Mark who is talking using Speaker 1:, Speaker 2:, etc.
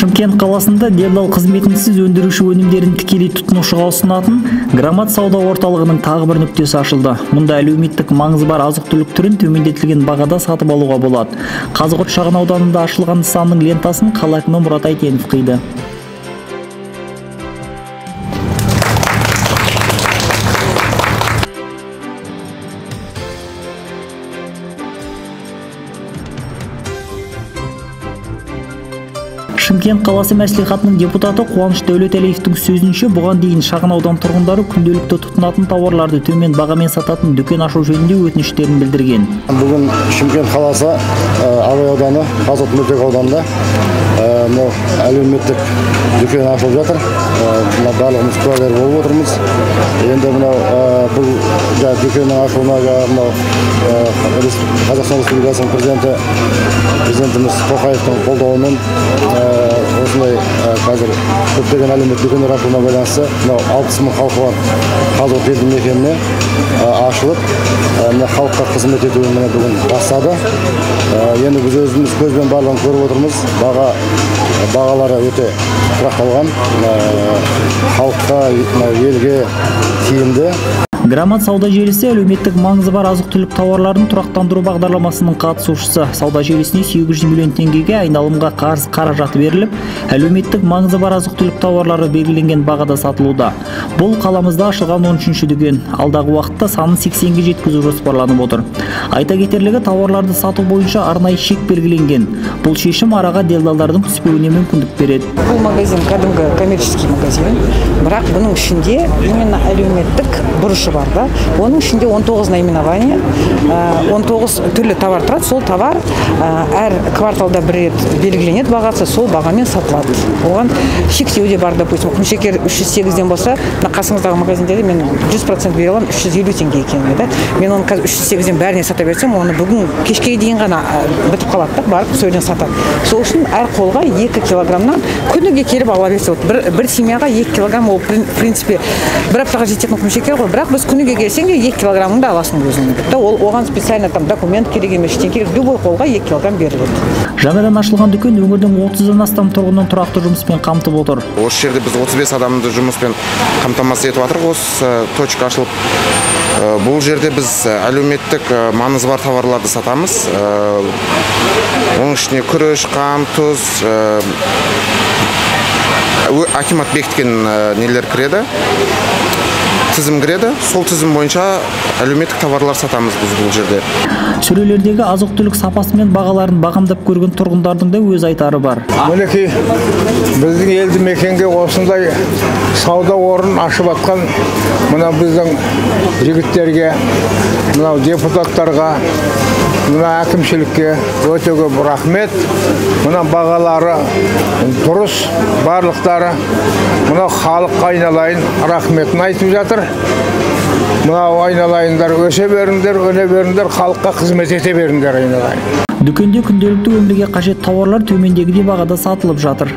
Speaker 1: Шымкент қаласында делдал қызметінсіз өндіруші өнімдерін тікелей тұтынушыға ұсынатын Громад сауда орталығының тағы бір нүктесі ашылды. Мұнда әлеуметтік маңызы бар азық-түлік түрін төмендетілген бағада сатып алуға болады. Қазығұрт шағын ауданында ашылған нысанның лентасын қала әкімі Мұрат Әйтенов қиды. Шымкент қаласы мәслихатының депутаты Қуаныш Дәулетәлиевтің сөзінше, бұған дейін шағын аудан тұрғындары күнделікті тұтынатын тауарларды төмен бағамен сататын дүкен ашу жөнінде өтініштерін білдірген.
Speaker 2: Бүгін Шымкент қаласы Абай ауданы, Қазығұрт мөлтек ауданында мынау әлеуметтік дүкен ашылып жатыр. Мына барлығымыз куәгер болып отырмыз. Енді мынау бұл дүкеннің ашылуына мынау Қазақстан Республикасының президентіміз Тоқаевтың қолдауымен осындай қазір көптеген әлеуметтік дүкендер ашылуына байланысты мынау 60 мың халқы бар Қазығұрт елді мекеніне ашылып, мына халыққа қызмет етуін міне бүгін бастады. Енді біз өзіміз көзбен барлығын көріп отырмыз. Бағалары өте тұрақталған, халыққа, елге тиімді.
Speaker 1: Громад сауда желісі әлеуметтік маңызы бар азық-түлік тауарларын тұрақтандыру бағдарламасының қатысушысы. Сауда желісіне 800 миллион теңгеге айналымға қарыз қаражаты беріліп, әлеуметтік маңызы бар азық-түлік тауарлары белгіленген бағада сатылуда. Бұл қаламызда ашылған 13-ші дүкен. Алдағы уақытта санын 80-ге жеткізу жоспарланып отыр. Айта кетерлігі, тауарларды сату бойынша арнайы шек белгіленген. Бұл шешім араға делдалдардың түспеуіне мүмкіндік береді.
Speaker 3: Бұл магазин кәдімгі коммерческий магазин, бірақ бұның ішінде именно әлеуметтік бұрышы бар да. Оның ішінде 19 наименование, 19 түрлі товар тұрады. Сол товар әр кварталда бір рет белгіленеді бағасы, сол бағамен сатылады. Оған шектеу де бар, допустим, құмшекер 308-ден болса, мына қасыңыздағы магазиндерде мен 100% бере аламын 350 теңге екеніне да. Мен оны қазір 308-ден бәріне сата берсем, оны бүгін кешке дейін ғана бітіп қалады да, барып сол жерден сатады. Сол үшін әр қолға 2 килограммнан күніге келіп ала берсе болады. Бір семьяға 2 килограмм, ол в принципе бір аптаға жететін құмшекер ғой, бірақ біз күніге келсең де 2 килограммыңды аласың өзіңнің. Да, ол оған специально там документ керек емес, ештеңе керек, любой қолға 2 килограмм беріледі.
Speaker 1: Жаңадан ашылған дүкен өңірдің 30-дан астам тұрғынын тұрақты жұмыспен қамтып отыр.
Speaker 4: Осы жерде біз 35 адамды жұмыспен қамтамасыз етіп жатырмыз. Осы точка ашылып, бұл жерде біз әлеуметтік маңызы бар тауарларды сатамыз. Оның ішіне күріш, қант, тұз, акимат бекіткен нелер кіреді, тізім кіреді. Сол тізім бойынша әлеуметтік товарлар сатамыз біз бұл жерде.
Speaker 1: Сөрелердегі азық-түлік сапасы мен бағаларын бағамдап көрген тұрғындардың да өз айтары бар.
Speaker 5: Мінекей, біздің елді мекенге осындай сауда орнын ашып атқан мына біздің жігіттерге, мынау депутаттарға, мына әкімшілікке өте көп рахмет. Мына бағалары дұрыс, барлықтары. Мына халыққа айналайын рахметін айтып жатыр. Мынау айналайындар өсе беріңдер, өне беріңдер, халыққа қызмет ете беріңдер айналайын.
Speaker 1: Дүкенде күнделікті өмірге қажет тауарлар төмендегідей бағада сатылып жатыр.